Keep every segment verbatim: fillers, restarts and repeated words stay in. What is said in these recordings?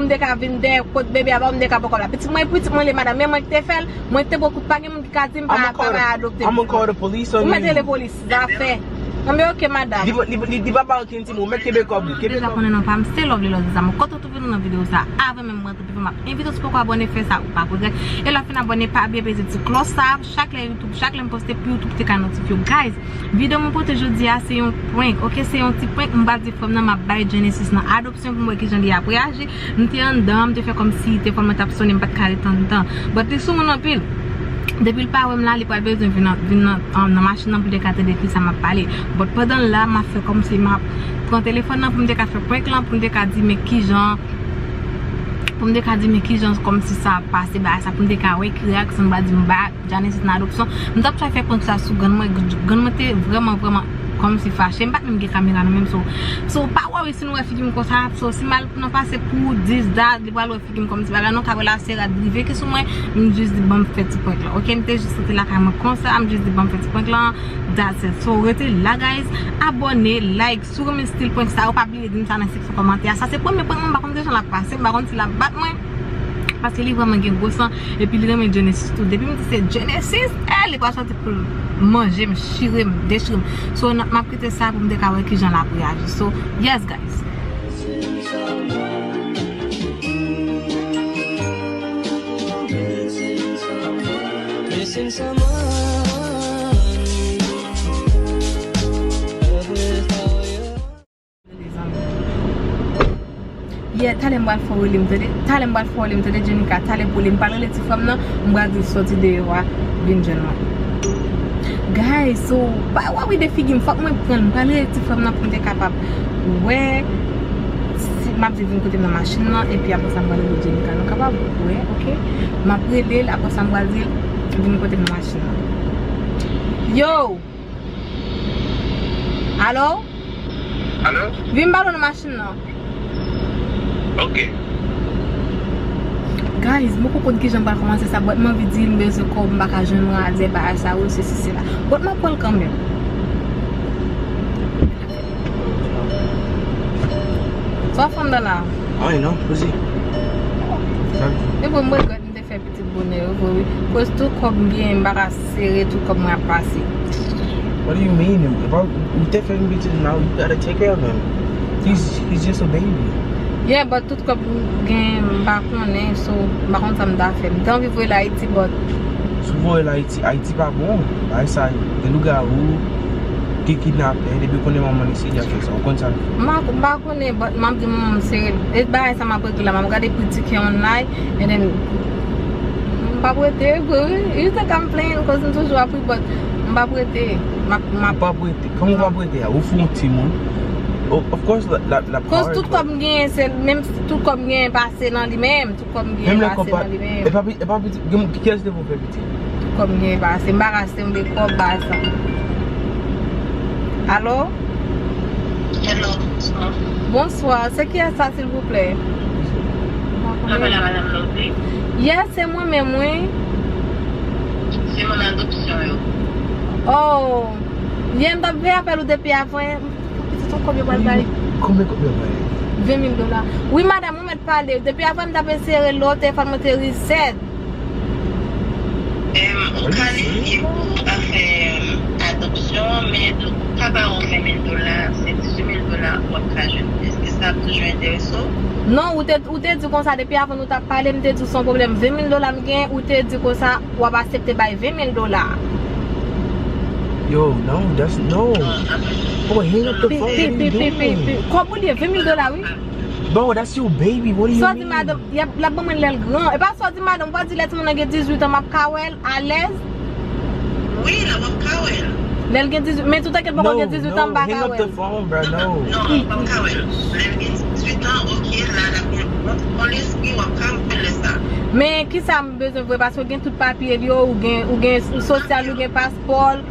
M te ka vin dèyè kot bebe a ba w, m te ka pran kòb la. Pitit mwen, pitit mwen li, madanm, men mwen ki te fè l, mwen ki te pran kout, pa gen moun ki ka di m pa, pa bay adopte pitit mwen. Ou mèt rele polis, zafè. Anben, oke, madanm. Li, li, li, li pa ba okenn timoun, ou mèt kenbe kòb ou, kenbe kòb ou. Deja konnen non pa m, se Lovely Love Zamo. Kote w twouve nou nan videyo sa, avan menm mwen antre, depi m ap envite w, si w poko abòne, fè sa, ou p ap regrèt. E lè w fin abòne, pa bliye peze ti klòch sa, chak lè YouTube, chak lè m poste, pou YouTube te ka notifye w. Guys, videyo mwen pote jodi a, se yon prank, oke? Se yon ti prank, m pral di frè m nan, m ap bay Genesis nan adopsyon pou m wè kijan li ap reyaji. M te anndan, m te fè kòmsi telefòn mwen t ap sonnen, m pa t ka ret anndan. But li sou moun anpil. Depi l pa wè m la, li pral bezwen vin nan, vin nan, um, nan machin nan pou l te ka tande kisa m ap pale. But pandan l la, m ap fè kòmsi m ap pran telefòn nan pou m te ka fè prank lan, pou m te ka di men kijan, pou m te ka di men kijan kòmsi sa ap pase bagay sa, pou m te ka wè ki reyaksyon m pral di m ba Genesis nan adopsyon. M t ap try fè prank sa sou grann mwen, grann mwen te vrèman, vrèman kòmsi fache. M pa t menm gen kamera nan men m, so, so pa wori si nou wè figi m konsa, so si m al nan pase pou dis dat, li pral wè figi m kòmsi bagay, non, ka wè la se rad rive ki sou mwen, m jis di ban m fè ti prank lan. Oke, m te jis soti lakay mwen konsa, m jis di ban m fè ti prank lan, that's it. So rete la, guys, abòne, like, si w renmen stil prank sa, ou pa bliye di m sa nan seksyon kòmantè a. Sa se premye prank mwen, m pa konn kijan l ap pase, m pa konn si l ap bat mwen. Paske li vrèman gen gwo san, epi li renmen Genesis tou. Depi m di se Genesis, eh, li pral sòti pou l manje m, chire m, dechire m. So, n ap, m ap kite sa pou m te ka wè kijan l ap reyaji. So, yes, guys. Missing someone. Yeah, talè m pral fè w rele m, tande. Talè m pral fè w rele m, tande, Jenica. Talè pou rele m, pral rele ti frè m nan, m pral di l sòti deyò a, vin jwenn mwen. Guys, so, pa wori de figi m, fòk mwen pran l, m pral rele ti frè m nan pou m te kapab wè si m ap di vin kote m nan machin nan, epi apre sa m pral rele Jenica, nou kapab wè, oke? M ap rele l, apre sa m pral di l vin kote m nan machin nan. Yo! Alo? Alo? Vin m pale w nan machin nan. Ok. Guys, mwen poko konn kijan m pral kòmanse sa, but m anvi di l m bezwen kòb, m pa ka jwenn mwen a di bagay sa yo, sesi sela. But m ap pran l kanmenm. Sa w ap fè anndan la? Anyen non, poze. E bon, mwen regrèt m te fè pitit bonè yo vre wi. Koz tout kòb m genyen, m pa ka sere tout kòb mwen ap pase. What do you mean? Ou te fè yon pitit, now you gotta take care of him. He's, he's just a baby. Yeah, but tout kòb m genyen, m pa konnen, so m pa konn sa m ta fè. M te anvi voye l Ayiti, but. Si w voye l Ayiti, Ayiti pa bon. Bagay sa, gen lougawou, gen kidnapè, depi w konnen manman li se li ap fè sa. Ou konn sa l fè. M pa, m pa konnen, but m ap di manman m sere l. E bagay sa m ap regle la, m ap gade pri tikè online, and then, m p ap rete, vre wi. You think I'm playing, cause m toujou ap ri, but m p ap rete. M ap, m ap. Ou p ap rete? Kòman w p ap rete a? Ou fè yon timoun? O-, of course, l ap, l ap, l ap. Cause tout kòb m genyen, se menm tout kòb m genyen pase nan li menm. Tout kòb m genyen pase nan li menm. Menm lè kòb pa, e pa, e pa pitit, gen, kiyès te pou fè pitit? Tout kòb m genyen pase, m pa ka sanble kòb ba sa. Alo? Hello, bonsoir. Bonsoir, se kiyès sa, silvouplè? Mwen pale a madanm Lovely. Yes, se mwen menm, wi. Se moun adopsyon yo. Oh, yè m t ap fè apèl ou depi avan. Pitit, ou konbyen pral bay? Konbyen, konbyen pral bay? Ven mil dola. Wi, madanm, ou mèt pale. Depi avan m t ap eseye rele w, telefòn mwen te reset. Em, ou kalifye pou afè, em, adopsyon, men nou ka ba ou ven mil dola, se dizuit mil dola w ap ka jwenn. Èske sa ap toujou enterese w? Non, ou te, ou te di konsa depi avan nou t ap pale, m te di w se yon pwoblèm ven mil dola m gen, ou te di konsa w ap aksepte bay ven mil dola. Yo, no, that's, no. Boy, hang up the phone. What are you doing? Kòb ou li ye, ven mil dola, wi. Bro, that's your baby. What do you mean? Sa w di madanm, y ap, l ap ban mwen lè l gran. E pa sa w di madanm, ou pa di lè timoun nan gen dizuit an, m ap ka wè l alèz? Wi, la, w ap ka wè l. Lè l gen dizuit, men toutan ke l poko gen dizuit an, m pa ka wè l. No, no, hang up the phone, bro, no. Non, non, w ap ka wè l. Lè l gen dizuit an, ok, la, l ap gen bon, bon lespri, w ap ka wè l lè sa. Men kisa m bezwen vre, paske w gen tout papye l yo, ou gen, ou gen sosyal, ou gen paspò l.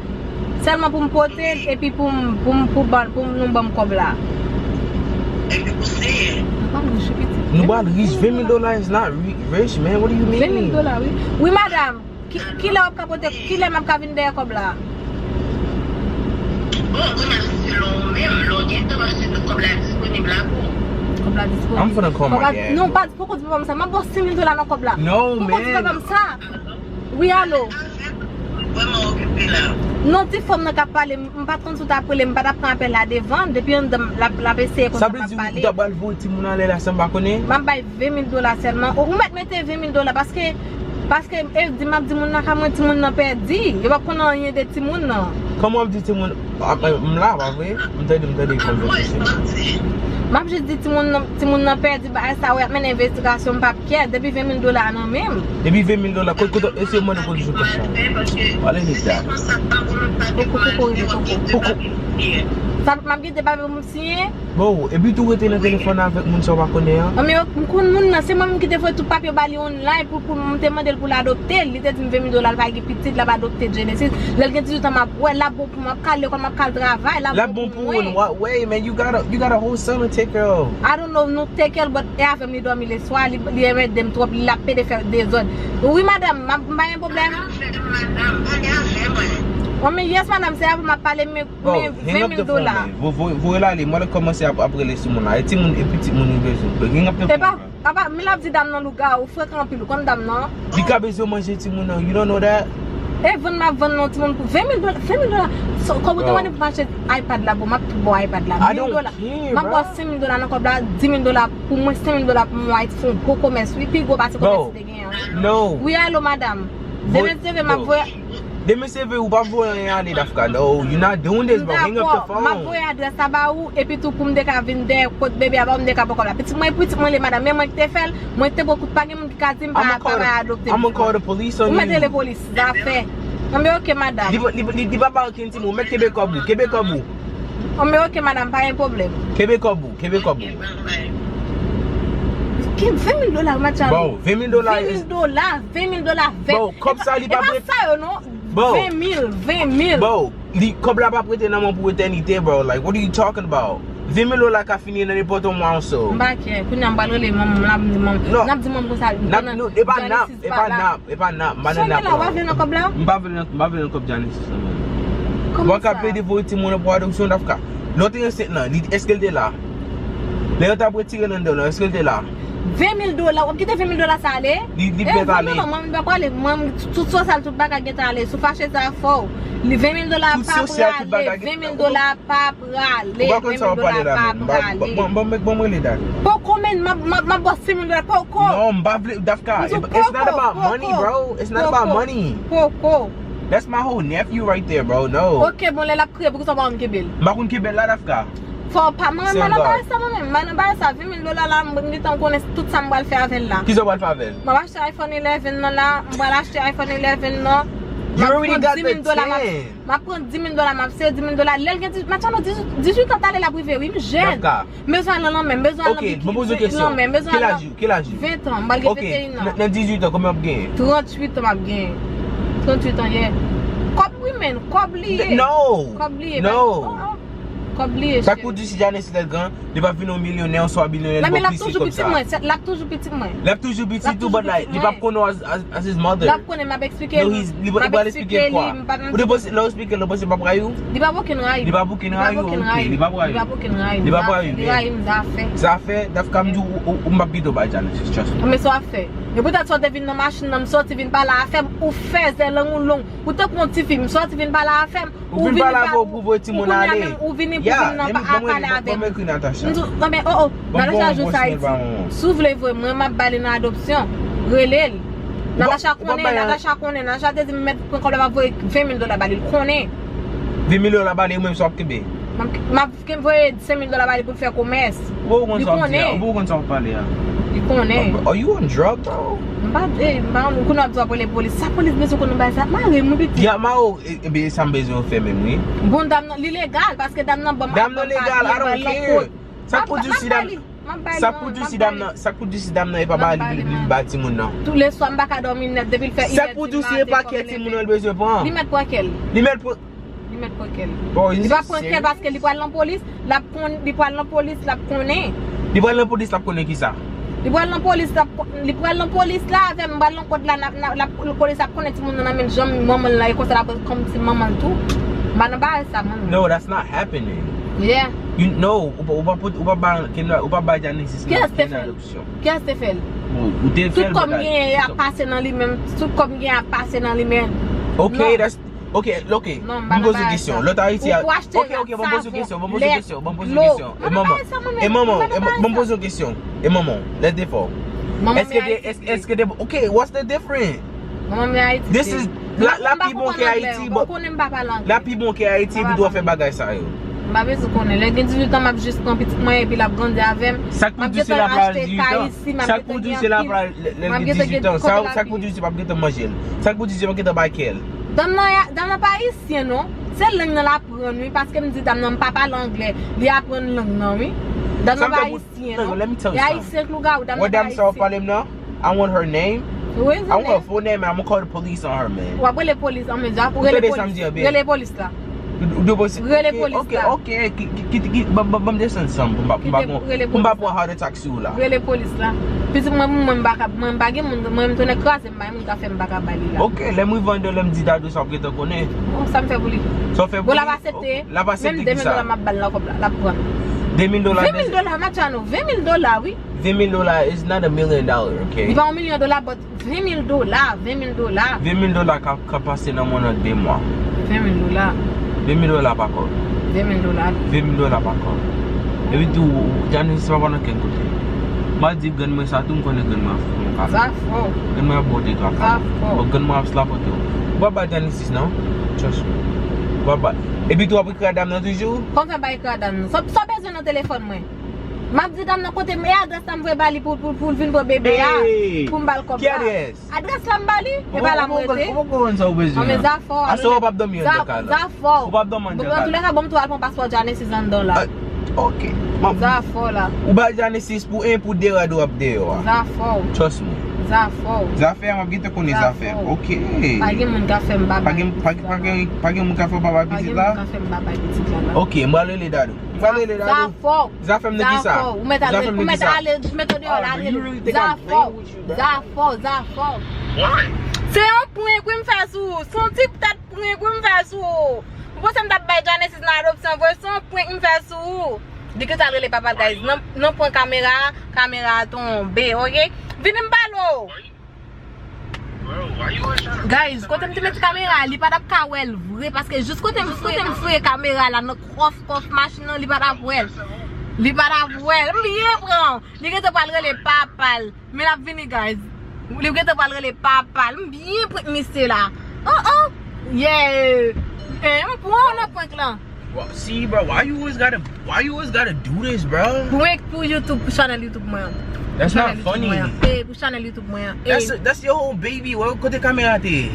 Sèlman pou m pote l, epi pou m, pou m, pou ban, pou nou ban m kòb la. Epi pou seye. Nou pral rich, pitit. Nou pral rich, ven mil dola is not ri-, rich, man. What do you mean? Ven mil dola, wi. Wi, madanm. Ki, kilè w ap ka pote, kilè m ap ka vin dèyè kòb la? Bon, kounye a se selon ou menm, lè w gen tan, paske tout kòb la disponib la pou ou. Kòb la disponib. I'm finna call my dad. Non, pa, poko di papa m sa. M ap ba w senk mil dola nan kòb la. No, man. Poko di papa m sa. Wi, alo. Vrèman okipe la. Non, di fanm nan k ap pale, m, m pa t konn si w t ap rele, m pa t ap pran apèl la devan, depi anndan m, l ap, l ap eseye konn sa m ap pale. Sa vle di ou ta pral voye timoun anlè la san m pa konnen? M ap bay ven mil dola sèlman. Ou, ou mèt mete ven mil dola paske, paske e di m ap di moun nan ka mwen timoun nan pèdi. Yo p ap konn anyen de timoun nan. Kòman w ap di timoun, ah, eh, m la, pa vre? M tande, m tande konvèsasyon. M ap jis di timoun nan, timoun nan pèdi bagay sa, w ap mennen envestigasyon, m p ap kè, depi ven mil dola nan men m. Depi ven mil dola, kote, kote, eseye mande kote sou kòb sa. Pale nèg la. Poko, poko, poko, poko. Sa, m ap kite papye pou m siyen. Bon, epi tou rete nan telefòn avèk moun sa w pa konnen an. An, men yo, m konn moun nan, se mwen menm ki te voye tout papye ba li online pou, pou m te mande l pou l adopte l. Li te di m ven mil dola, l pa gen pitit, l ap adopte Genesis. Lè l gen dizuit an, m ap wè, l ap bon pou mwen, m ap ka al lekòl, m ap ka al travay, l ap bon pou mwen. L ap bon pou ou, wha-, wait, man, you got a, you got a whole son to take care of. I don't know, nou take care, but e avè m li dòmi leswa, li, li enmède m twòp, li ap pede fè dezòd. Wi, madanm, m ap, m pa gen pwoblèm. Wi, men yes, madanm, se avè w m ap pale, men, men ven mil dola. Voye l ale, mwen kòmanse ap, ap rele sou moun la. E timoun, e pitit moun ou bezwen. Hang up the phone. Epa, papa, men l ap di dam nan lougawou, frekan anpil, ou konn dam nan? Li ka bezwen manje timoun nan, you don't know that? E vann m ap vann nan timoun pou ven mil dola, ven mil dola. So, kòb ou te mande pou m achte iPad la, bon, m ap tou ba w iPad la. Mil dola. M ap ba w senk mil dola nan kòb la, dis mil dola pou mwen, senk mil dola pou mwen, fè yon gwo komès, wi, pi gwo pase komès li te genyen an, wi. Wi, alo, madanm. Demen se ve, m ap voye. Demen se ve, ou pa voye anyen ale, Dafka. No, you not doing this, bro. Hang up the phone. M ap voye adrès la ba ou, epi tou pou m te ka vin dèyè kot bebe a ba ou, m te ka pran kòb la. Pitit mwen, pitit mwen li ye, madanm, men mwen ki te fè l, mwen te poko, pa gen moun ki ka di m pa, pa, pa adopte. I'm gonna call the police on you. Ou mèt rele polis, zafè. Anben, oke, madanm. Li, li, li, li pa ba okenn timoun, ou mèt kenbe kòb ou, kenbe kòb ou. Anben, oke, madanm, pa gen pwoblèm. Kenbe kòb ou, kenbe kòb ou. Ki ven mil dola, match. Bon, ven mil dola. Ven mil dola, ven mil dola, ven. Bon, kòb sa, li pa sa yo, non. Bon. Ven mil, ven mil. Bon, li, kòb la p ap rete nan men w pou etènite, bro. Like, what are you talking about? Ven mil dola ka fini nan nenpòt yon mwa, so. M pa kè. Kounye a m pral rele manman m la, m di manman. Non. N ap di manman konsa. N ap, nou, e pa n ap, e pa n ap, e pa n ap. M pa nan n ap, non. Sonde la, w pa vle nan kòb la? M pa vle nan, m pa vle nan kòb Genesis la, man. Kòman sa? Mwen ka plede voye timoun nan pou adopsyon, Dafka. Lè w te ansent lan, li, èske l te la? Lè yo t ap retire l anndan w lan, èske l te la? Ven mil dola, w ap kite ven mil dola sa ale? Li, li mèt ale. Non, non, mwen, m pa prale. Mwen, tout sosyal, tout bagay gentan ale. Si w fache, sa fè w. Li ven mil dola pa prale. Ven mil dola pa prale. Ou pa konn sa w ap pale la menm. Ban, ban, ban, ban mwen rele Dani. Poko, men, m ap, m ap, m ap ba w senk mil dola, poko. Non, m pa vle, Dafka, it's not about money, bro. It's not about money. Poko. That's my whole nephew right there, bro. No. Ok, bon, lè l ap kriye, poukisa w pa konn kenbe l? M pa konn kenbe l la, Dafka. Fò w pa, mwen, m pa nan bagay sa, mwen menm. M pa nan bagay sa. Ven mil dola la, m gentan konnen tout sa m pral fè avè l la. Kisa w pral fè avè l? M ap achte iPhone eleven nan la, m pral achte iPhone eleven nan. You already got the ten. M ap pran dis mil dola, m ap pran dis mil dola, m ap sere dis mil dola. Lè l gen dizuit, Matiano, dizuit, dizuit an, talè l ap rive, wi, m jèn. M bezwen al nan lanmè, m bezwen al nan bikini, lanmè, m bezwen al nan. Ok, bon, poze yon kesyon. Kèl aj ou? Kèl aj ou? Ven tan, m pral gen venteyen an. Ok, nan, nan dizuit an, konbyen w ap genyen? Trantuit an m ap genyen. Trantuit an, yeah. Kòb, wi, men, kòb li ye. No. Kòb li ye, no. Oh, oh. Kòb li ye, cheri. Sa k pou di si Genesis lè l gran, li p ap vin yon milyonè, oswa bilyonè, li p ap plis ke kòb sa. Non, men l ap toujou pitit mwen, l ap toujou pitit mwen. L ap toujou pitit ou, but, like, li p ap konnen as, as, as his mother. L ap konnen, m ap eksplike li. No, he's, li p ap eksplike li, m p ap, ou te panse, lè w eksplike l, ou panse l p ap rayi w? Li p ap okenn rayi. Li p ap okenn rayi w, ok, li p ap rayi w. Li p ap okenn rayi. Li p ap rayi w, li rayi m, zafè. Zafè, Dafka, m di w, ou, ou, m p ap kite w bay Genesis, trust me. Men sa w ap fè. Epi w ta sot te vin nan machin nan, m soti vin pale afè m, ou fèzè, lang ou long. Ou tankou yon tifi, m soti vin pale afè m. Ou vin pale avè w pou voye timoun ale. Ou kounye a menm, ou vini pou vin nan pa, ap pale avè m. Ban m ekri Natacha. M di, anben, oh, oh, Natacha jwenn sa, li di, si w vle voye mwen, m ap ba li nan adopsyon. Rele l. Natacha konnen, Natacha konnen. Natacha te di m mèt pran kòb la, m ap voye ven mil dola ba li, l konnen. Ven mil dola ba li, ou menm sa w ap kenbe? M ap, m ap voye senk mil dola ba li pou l fè komès. Ou poko konn sa w ap di a, ou poko konn sa w ap pale a. Li konnen. Are you on drug, bro? M pa, eh, m pa, kounye a w ap di w ap rele polis. Sa polis bezwen konn nan bagay sa? Mare m, wi, pitit. Ya, mare w, e, ebyen, sa m bezwen w fè menm, wi. Bon, dam nan, li legal, paske dam nan ban m, dam nan legal, I don't care. Sa k pou di si dam, sa k pou di si dam nan, sa k pou di si dam nan e pa ba li, li, li ba timoun nan? Touleswa m pa ka dòmi nèt, depi l fè inèdmi maten. Sa k pou di si e pa kè timoun nan l bezwen pran? Li mèt pran kè l. Li mèt pran Li mèt pran kè l. Li pa pran kè l paske li pral nan polis, l ap konn, li pral nan polis, l ap konnen. Li pral nan polis, l ap konnen kisa? Li pral nan polis, l ap kon-, li pral nan polis la avè m, m pral nan kòd la, n ap, n ap, l ap, polis ap konnen timoun nan nan men janm manman l la, e konsa l ap kòmsi manman l tou. M pa nan bagay sa, manman. No, that's not happening. Yeah. You know, ou pa ou pa pot- ou pa ba Kendra ou pa ba Genesis Kiyès te nan fè l? Opsyon. Kiyès te fè l? Ou ou te fè Tout l kòb bagay. Genyen a pase nan li menm. Tout kòb Genyen a pase nan li menm. Ok, Non. That's ok, ok. Non, Mwen poze yon kesyon. Lòt Ayiti a. Ou achte Ok, ok, mwen poze yon kesyon. Mwen poze yon kesyon. Mwen poze yon kesyon. E manman, e manman, e manman, poze yon kesyon. E manman, let's default. Èske de, èske, èske de, ok, what's the difference? Manman mwen Ayiti. This is la la pi bon ke Ayiti, but Ou konnen m pa pale anglè. La pi bon ke Ayiti epi tou w ap fè bagay sa yo. M pa bezwen konnen. Lè gen dizuit an, m ap jis pran pitit mwen epi l ap grandi avè m. Sa k pou dizuit la pral dizuit an. Sa k pou dizuit la pral lè l gen dizuit an. Sa k pou dizuit pa p gentan manje l. Sa k pou dizuit pa p gentan bay kè l. Dam nan, dam nan pa ayisyen non. Se lang nan l aprann wi, paske m di dam nan m pa pale anglè. Li aprann lang nan wi. Dam nan pa ayisyen non. E ayisyen k lougawou, dam nan pa ayisyen. Pale m nan. I want her name. Wi, I want her full name and I'm gonna call the police on her, man. W ap rele polis an mezya pou rele polis. Rele polis la. Rele polis la. Ok, ok, ok. Ban m desann san m pou m pa pou m pa pran heart attack sou ou la. Rele polis la. Pitit mwen pou mwen m pa ka mwen m pa gen moun mwen m tounen kraze m bay moun ka fè m pa ka ba li la. Ok, lè m revandè lè m di Dadou sa w gentan konnen. Bon, sa m fè pou li. Sa w fè pou li? Bon, l ap aksepte. L ap aksepte ki sa? Menm de mil dola m ap ba l nan kòb la, l ap pran. De mil dola. Ven mil dola, Matiano, ven mil dola wi. Ven mil dola is not a million dollar, ok? Li pa yon milyon dola, but ven mil dola, ven mil dola. Ven mil dola ka, ka pase nan mwen nan de mwa. Ven mil dola. Ven mil dola pa kòb. Ven mil dola. Ven mil dola pa kòb. Epi tou, Genesis pa nan kenn kote. M a di grann mwen sa tou, m konnen grann mwen ap fè yon kado. Sa fò. Grann mwen ap bote twa kado. Sa fò. Bon, grann mwen ap slapote w. Ou pa ba Genesis non. Trust me. Ou pa ba. Epi tou, w ap ekri a dam nan toujou? Kòm fè m pa ekri a dam nan. Sa w bezwen nan telefòn mwen? M ap di dam nan kote m e adrès la m voye ba li pou pou pou l vin pran bebe a. Pou m ba l kòb la. Ki adrès? Adrès la m ba li. E pa la m rete. Ou poko konn sa ou bezwen. An men zafè w. Aswè w p ap dòmi anndan kay la. Zafè w. Ou p ap dòmi anndan kay la. Bon, antoulèka bon m tou al pran paspò Genesis anndan la. Ok. Zafè w la. Ou ba Genesis pou en pou de rad w ap deyò a. Zafè w. Trust me. Zafè w. Zafè m ap gentan konnen zafè. Ok. Pa gen moun ka fè m babay pitit la. Pa gen moun ka fè w babay pitit la? Pa gen moun ka fè m babay pitit la. Ok, m pral rele Dadou. M pral rele Dadou. Zafè w. Zafè m nan kisa? Ou mèt ale, ou mèt ale, ou mèt deyò la ale. Zafè w. Zafè w, zafè w. Se yon prank wi m fè sou ou. Se yon ti tèt prank wi m fè sou ou. Ou panse m t ap bay Genesis nan adopsyon vre? Se yon prank m fè sou ou. Li gentan al rele papa l, guys. Nan, nan pran kamera, kamera a tonbe, ok? Vini m pale w. Guys, kote m te met kamera a, li pa t ap ka wè l vre, paske jis kote m foure, m foure kamera la nan kòf, kòf machin nan, li pa t ap wè l. Li pa t ap wè l. M byen pran. Li gentan pral rele papa l. Men l ap vini, guys. Li gentan pral rele papa l. M byen prank misye la. Oh, oh. Yeah. Eh, m pran w nan prank lan. Well, see, bro, why you always gotta, why you always gotta do this, bro? Prank pou YouTube, pou chanèl YouTube mwen an. That's not funny. Eh, pou chanèl YouTube mwen an. That's, that's your whole baby. Where, kote kamera te?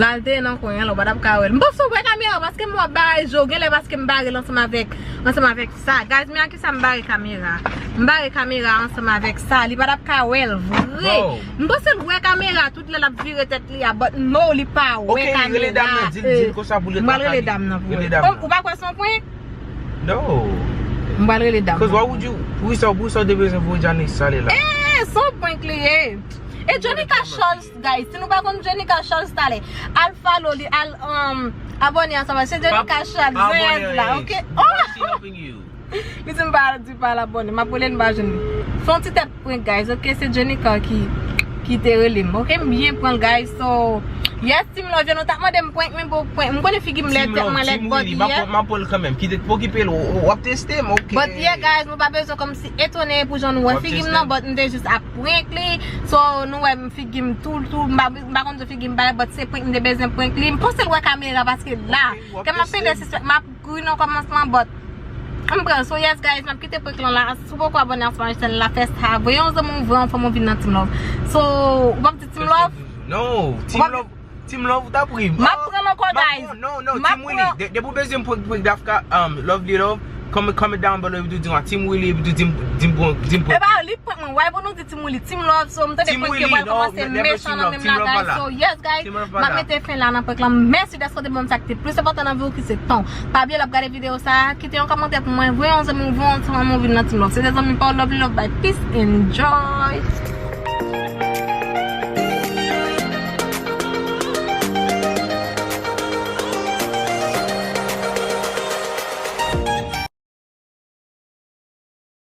La l te nan kwen an, la w pa t ap ka wè l. M panse w wè kamera, paske m wè w ap bare je w, genlè paske m bare l ansanm avèk, ansanm avèk sa. Guys, men a kisa m bare kamera. M bare kamera ansanm avèk sa. Li pa t ap ka wè l vre. M panse l wè kamera tout lè l ap vire tèt li a, but no, li pa wè kamera. Ok, rele dam nan, di l, di l konsa pou l ret lakay li. M pral rele dam nan pou wè. Ou pa kwè se yon prank? No. M pral rele dam nan. Cause why would you, poukisa, poukisa w te bezwen voye Janice ale la? Eh, se yon prank li ye. E Jonica Charles, guys, si nou pa konn Jonica Charles, talè al follow li, al um, abòne ansanm. Se Jonica Charles, zonyèz la, ok? Oh! Li di m pa di pa l abòne, m ap rele l m pa jwenn li. Se yon ti tèt prank, guys, ok? Se Jonica ki, ki te rele m, ok? M byen pran l, guys, so, yes, Team Love, nou t ap mande m prank, men bon, prank, m konnen figi m lè tèt mwen lèd bòd yè. M ap pran l kanmenm, kite pokipe l, w ap teste m, ok? But yeah, guys, nou pa bezwen kòmsi etone pou jan nou wè figi m nan, but m te jis ap prank li, so, nou wè m figi m tou, tou, m pa, m pa konn di figi m pa lèd, but se prank, m te bezwen prank li, m panse l wè kamera, paske la, kè m ap pede sispèk, m ap Kouri nan kòmansman, but m pran. So yes guys, m ap kite prank lan la. Si w poko abòne ansanm avèk chanèl la, fè sa. Voye yon zanmi w, voye yon fanmi w vin nan Team Love. So, ou p ap di Team Love? No, Team Love, Team Love, tanpri. M ap pran l ankò, guys. Non, non, Team Willy. Depi w bezwen prank, prank Dafka, um, Lovely Love, comment, comment down below, epi tou di mwen Team Willy, epi tou di m, di m prank, di m prank. Epa, li prank mwen, why pou nou di Team Willy, Team Love, so m tande prank yo pral kòmanse mechan nan menm la, guys. So yes, guys, m ap mete fen la nan prank lan. Mèsi dèske w te ban m sa ki te plis enpòtan nan vi w, ki se tan w. Pa bliye lè w ap gade videyo sa a, kite yon kòmantè pou mwen, voye yon zanmi w, voye yon ti manmi w vin nan Team Love. Se te zanmi pa w, Lovely Love, bye, peace, enjoy.